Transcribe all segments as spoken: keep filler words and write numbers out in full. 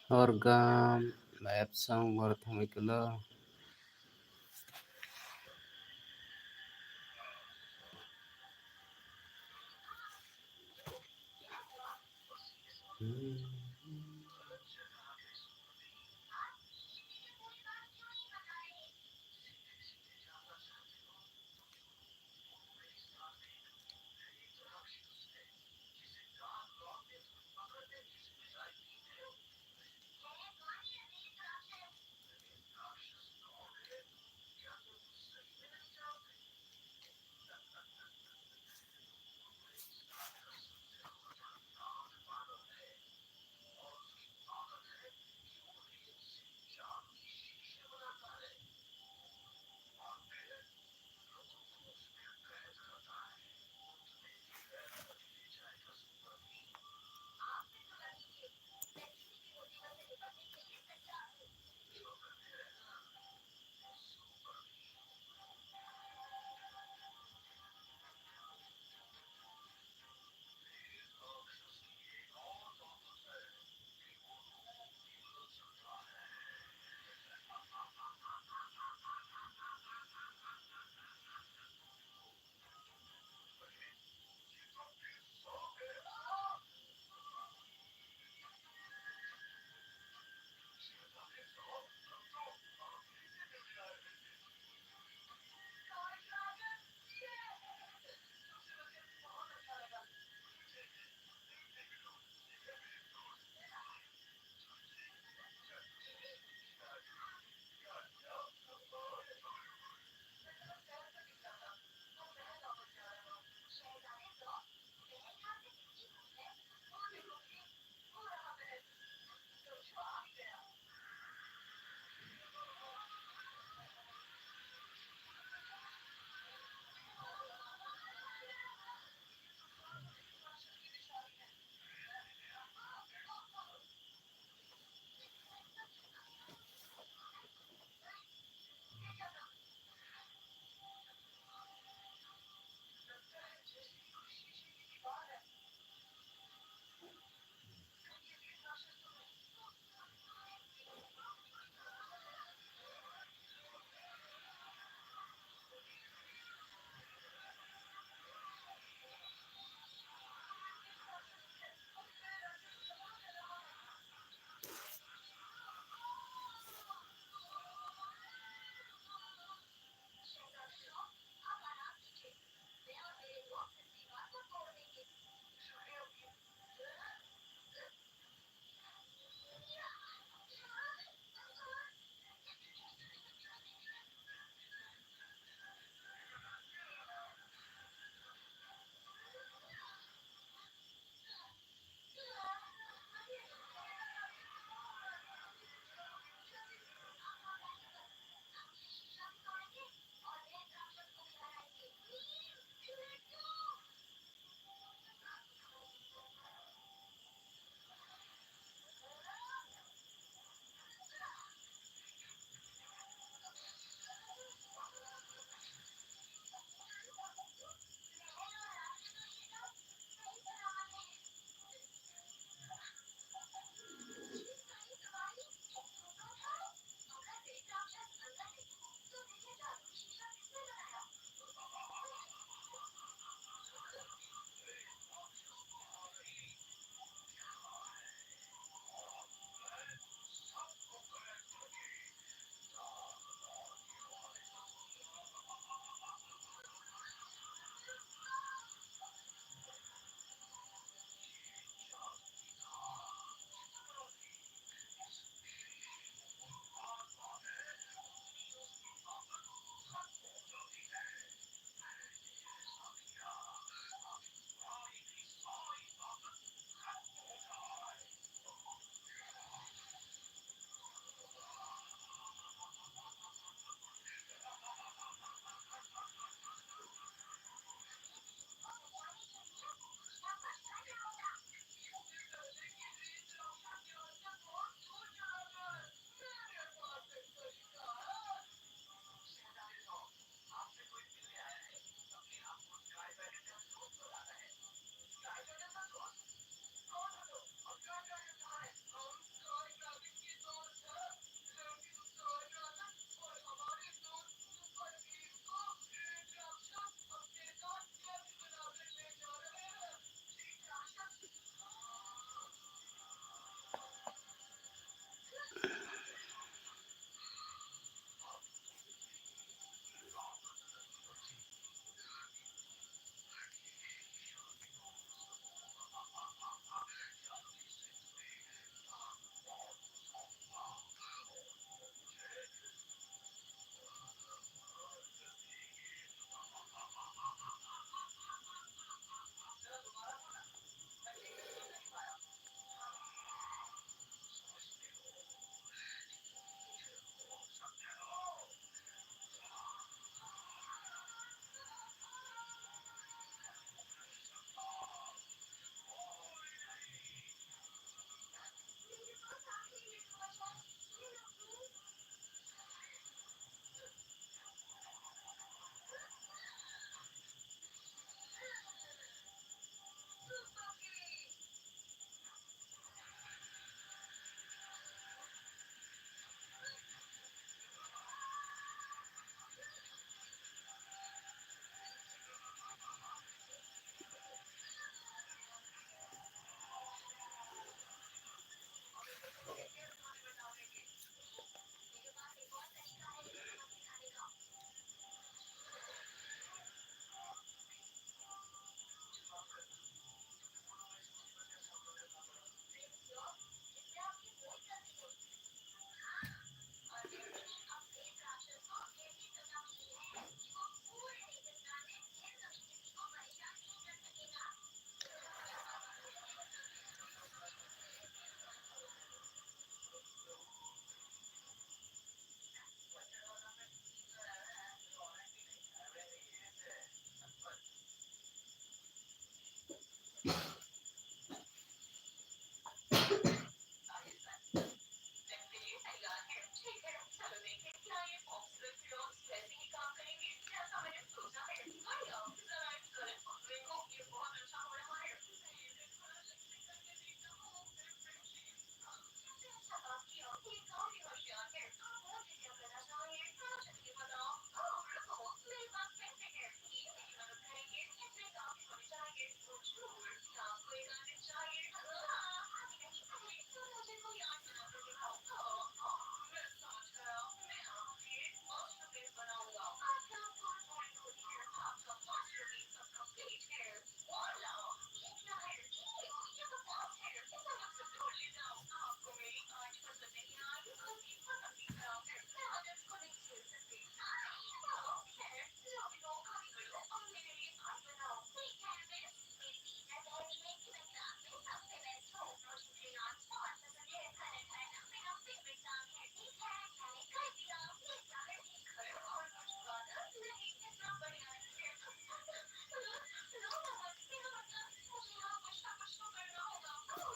Orgam, Epsom, boro thangwi kwlo.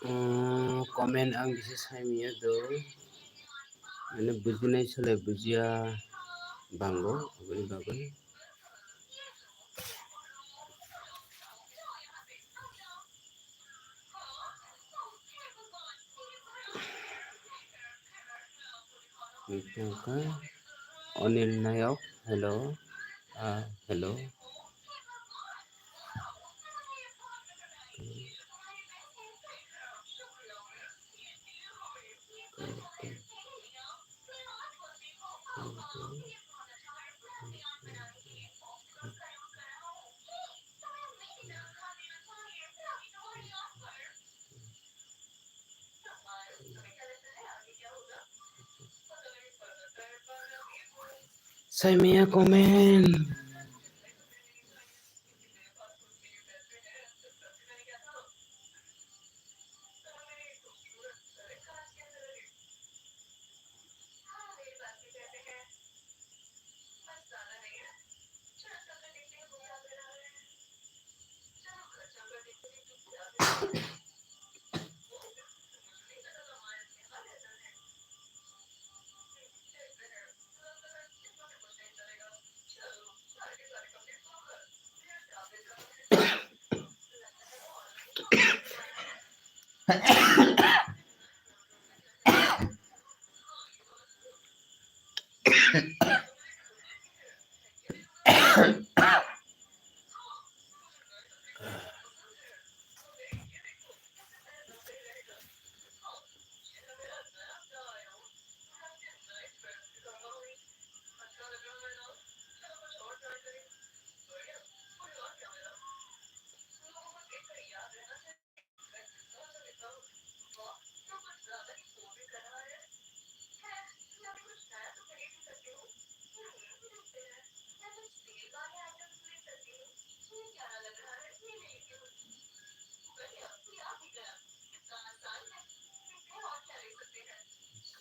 Umm, comment ang kisa saimanya do. Mane bujinai sole bujiya bango, aboni bagwi. Wngkha Anil Nayok, hello. Ah, hello. Saimanya comment.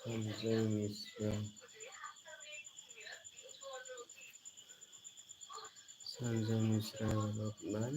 Sanjay Mishra. Sanjay Mishra Lokman.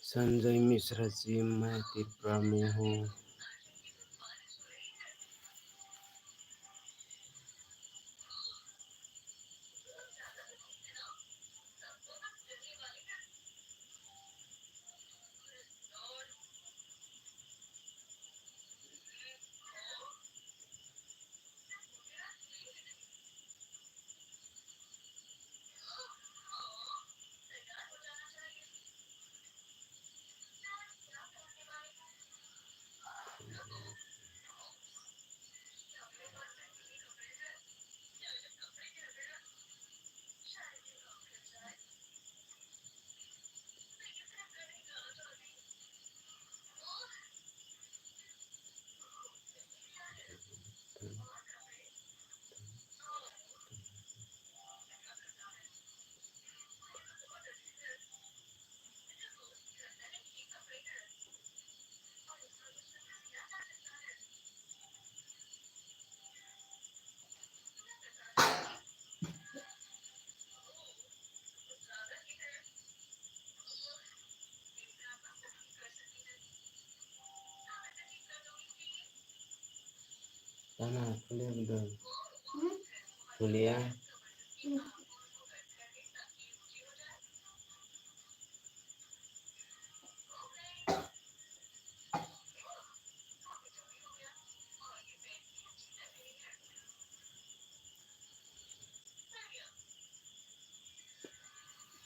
Sanjay मिश्रा जी, मैं त्रिपुरा में हूँ। Tana, kuliah betul. Hmm? Kuliah.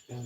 Hmm.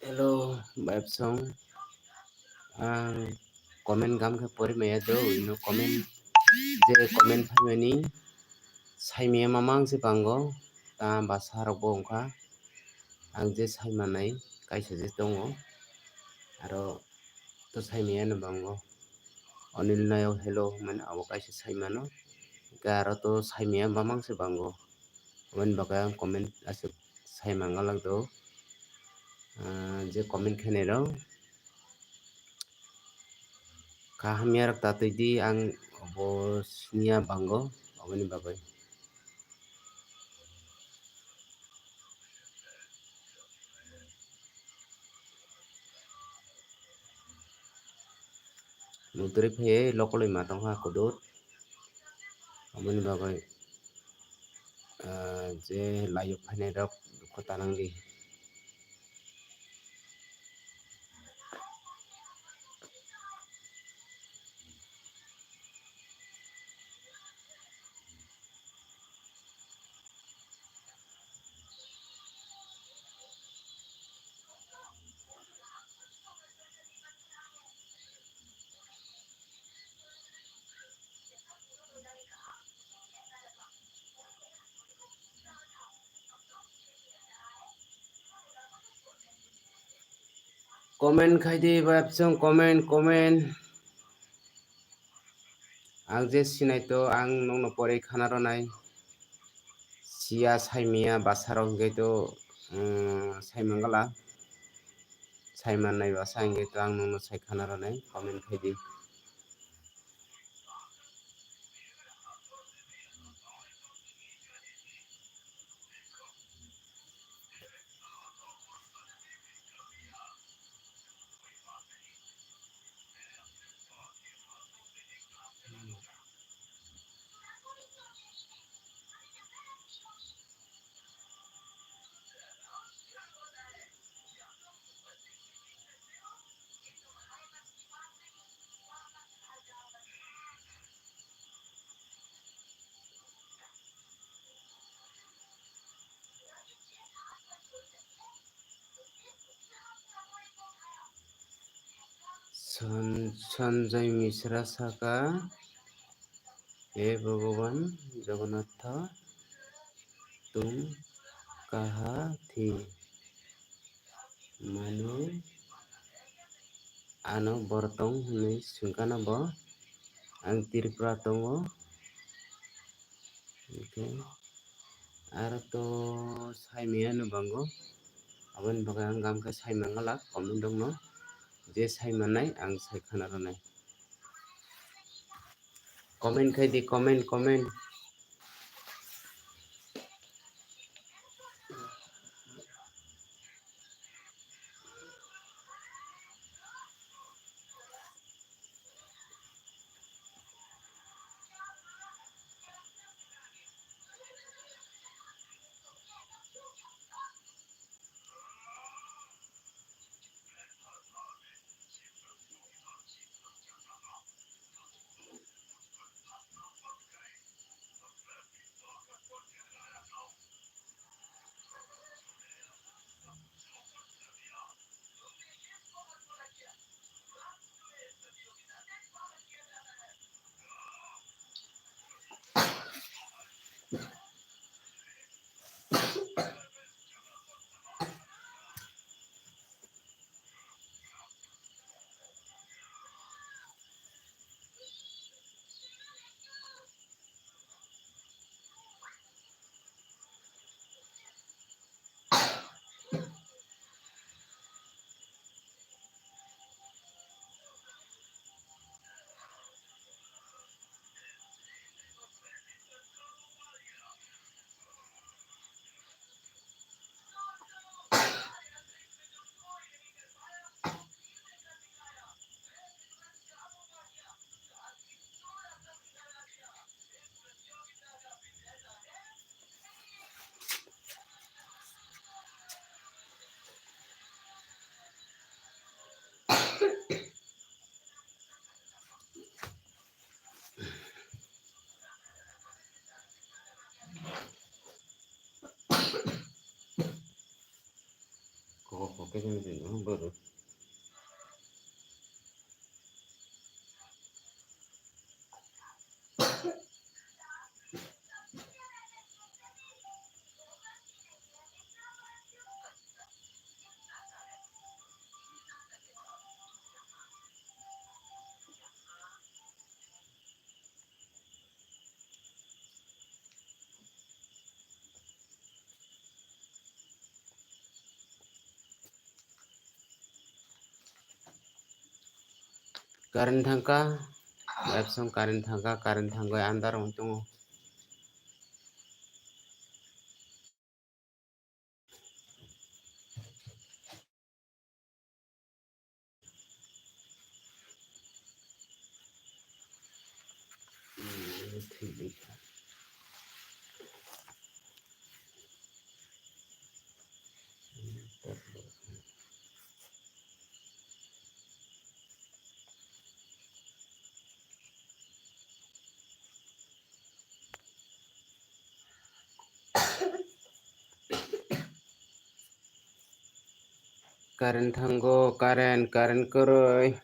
Hello, Bayapsong. Ang comment gam khe pori maya do, ino comment, je comment phaimani saimaya mamang se bango, ta basa rok bo wngkha. Ang je saimanai kaisa je tongo, aro to saimaya no bango. Onil Nayok hello hwnmani abo kaisa saimano, hwnkhe aro to saimaya mamang se bango. Aboni bagwi ang comment aswk sai mangalak do. Ah, je comment khainai rok kaham yarok ta twi di, ang obo siniya bango, oboni bagwi. Mudri phaiwi lokolwi ma tongkha kudur. Aboni bagwi, ah, je layok phainai rok dukhu tanang di. Comment khai di, Bayapsong, comment, comment. Ang je sinai to, ang nokno pore khana rwnai. Siya saimaya basa rok hwnkhe to, um, sai mangala. Sai mannai basa hwnkhe to ang nokno sai khana rwnai, comment khai di. San-, Sanjay Mishra saka, "He Bhagavan Jagannatha, tum kaha thi?" Mane, ano bor tong hwnwi swngkha no bo, ang Tripura tongo. Hwnkhe aro to saimaya no bango, aboni bagwi ang gam khe sai mangalak comment rokno, je sai mannai ang sai khana rwnai. Comment khai di, comment, comment. Kok kok khe sini sini, hmm, Current thangkha, websong current thangkha, current thangwi andar wng tongo. Current thango, current, current kwrwi.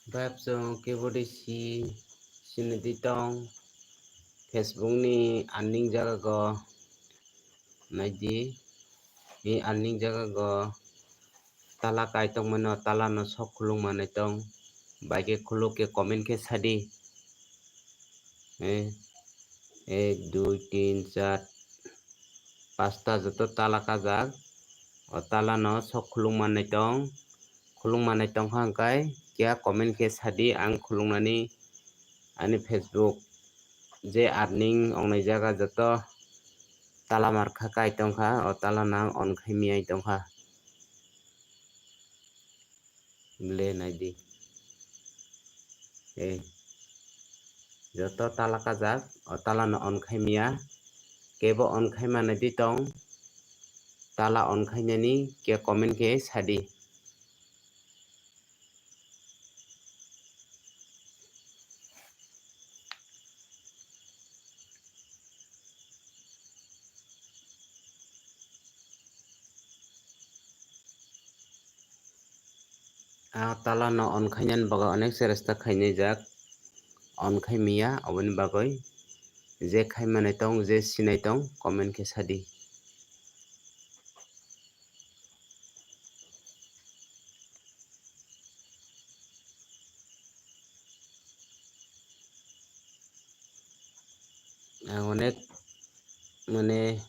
Bap chwng keyboard si sinidi tong. Facebook ni earning jaga go naidi, ni earning jaga go tala kai tong mano, tala no sok khulung manai tong, bai khe khuluk khe comment khe sadi. Eh, ek, dui, tin, char, pasta joto tala kajak. O tala no sok khulung manai tong. Khulung manai tong kha hwnkhe kya comment khe sadi, ang khulung nani ani Facebook je earning wngnai jaga joto tala markha kai tong kha, o tala no ang on khai miyai tong kha. Le naidi. Eh. Joto tala kajak, o tala no on khai miya. Kebo on khai manai di tong. Tala on khai nani khe comment khe sadi. A tala no on khainani bagwi onek cheresta khainai jak, on khai miya, oboni bagwi je khai manai tong, je sinai tong, comment khe sadi. Ang onek mane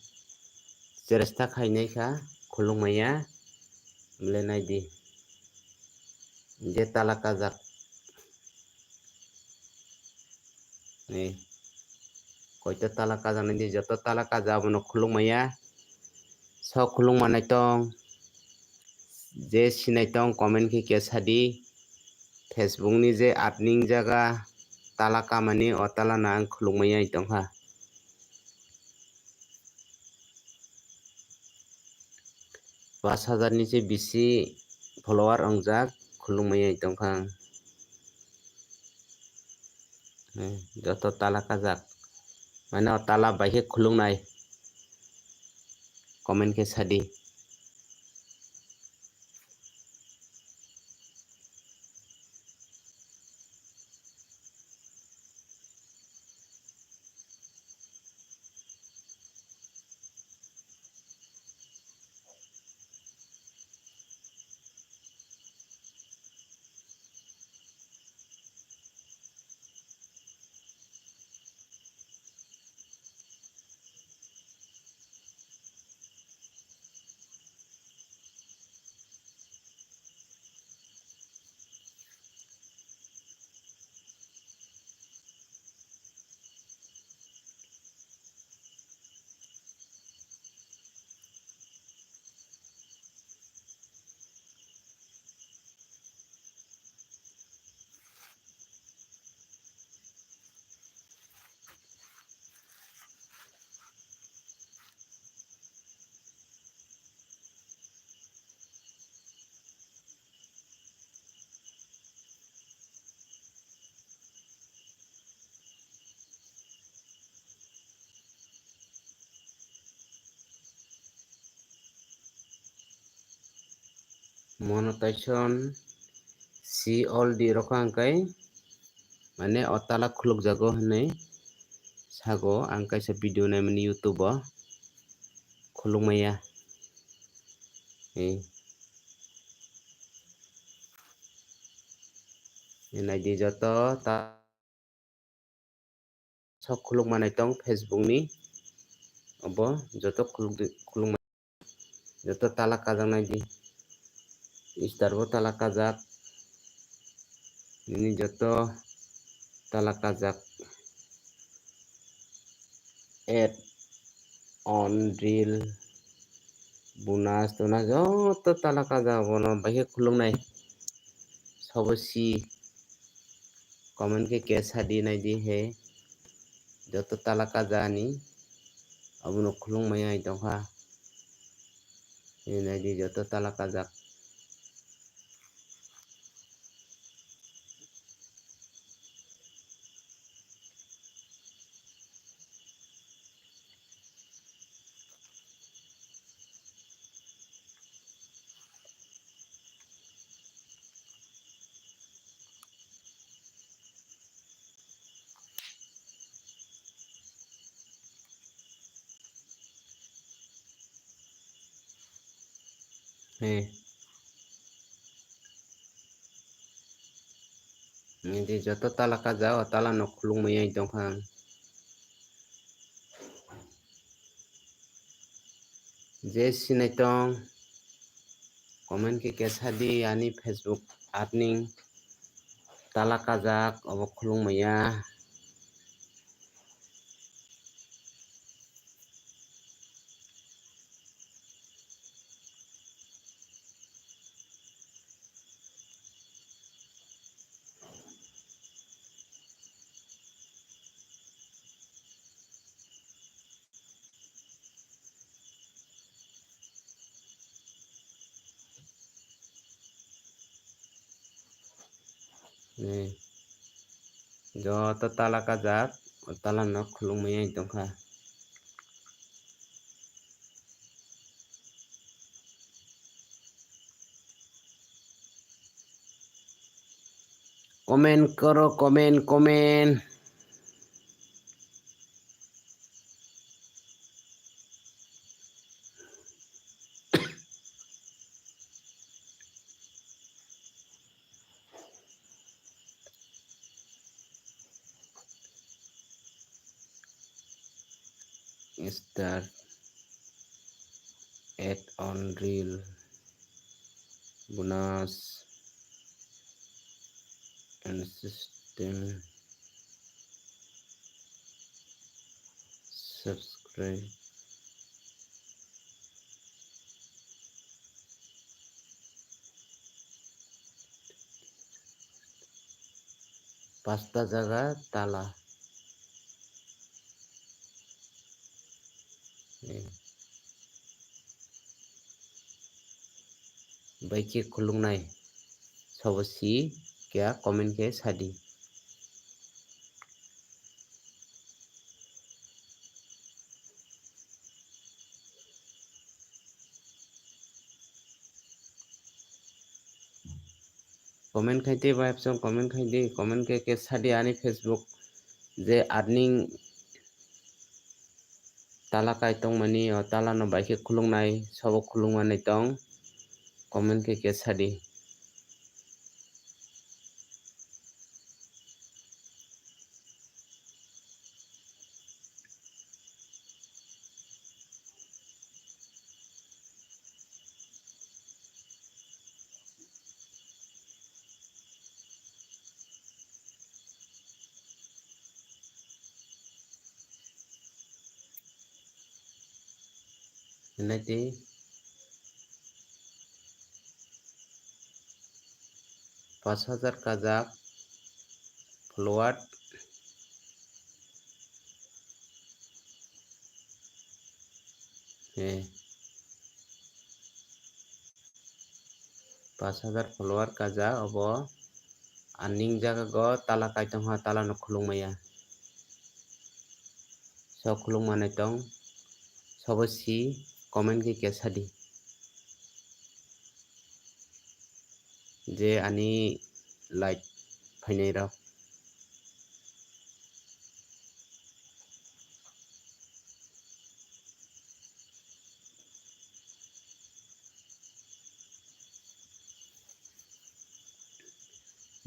cheresta khainai kha, khulung maya, bole naidi je tala kajak. Ni koito tala kajak nai di, joto tala kajak abono khulung maya. Sok khulung manai tong, je sinai tong comment khe khe sadi. Facebook ni je earning jaga tala kamani, o tala no ang khulung maya tong kha. Pas hajar ni se bisi follower wngjak, khulung maya tong kha ang. Eh, joto tala kajak. Mane o tala bai khe khulung nai. Comment khe sadi. Monetization si all di rokha hwnkhe mane o tala khulukjago hinwi sago ang kaisa video naimani YouTube o khulukmaya. Naidi joto ta sok khuluk manai tong Facebook ni obo joto khuluk khuluk joto tala kajak naidi star bo tala kajak nini joto tala kajak add on reel bonus tona joto tala kajak bono baikhe khuluknai sobo si comment khe kesa di naidi he joto tala kajak ani abono khulukmaya tongkha naidi joto tala kajak. He. Nidi joto tala kajak o tala no khulukmaya tongkha ang. Je sinai tong comment khe kesa di ani Facebook admin tala kajak obo khulukmaya. Joto tala kajak o tala no khulukmaya tongkha. Comment koro comment comment. Star add on reel bonus and system subscribe. Pasta jaga tala. Baikhe khuluknai sobo si kya comment khe sadi. Comment khai tei bai absong comment khai di comment khe khe sadi ani Facebook je admin tala kai tongmani o tala no baikhe khuluknai sobo khulukmani tong comment khe khe sadi. Hinai tei pas hajar kajak follower. Pas hajar follower kajak obo. Aning jaga go tala kaitongha tala no khulukmaya. So khulukmanai tong sobo si comment khe kesa di. je ani like phainai rok.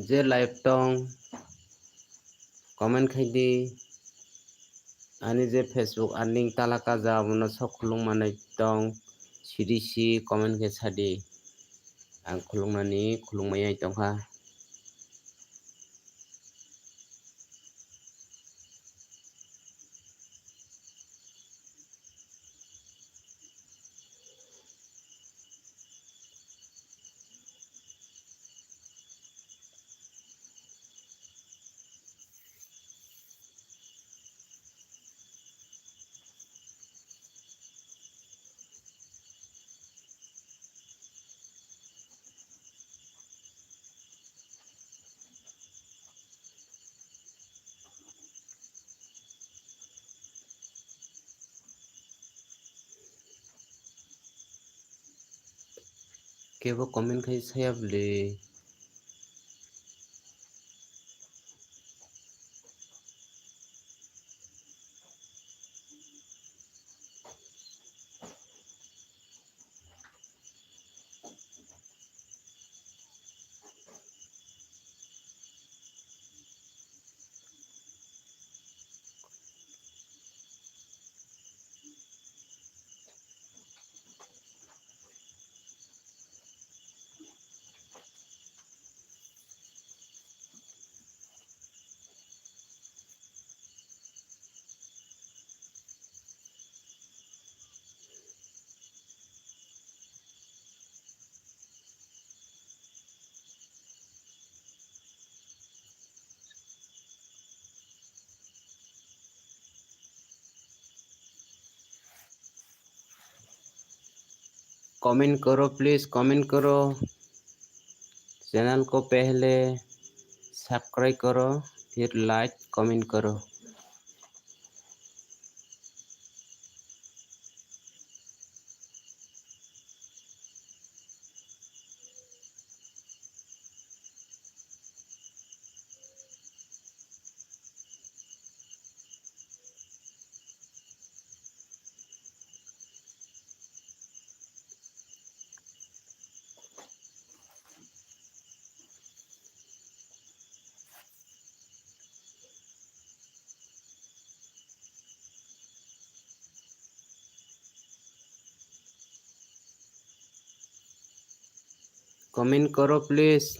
Je live tong, comment khai di. Ani je Facebook earning talaka ja, abono sok khulung manai tong, siri si comment khe sadi. Ang khulungnani khulungmaya tongkha. Kebo comment khai saya bwle. Comment karo, please comment karo. Channel ko pehle subscribe karo, phir like, comment karo. Comment karo, please.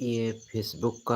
Iye Facebook ka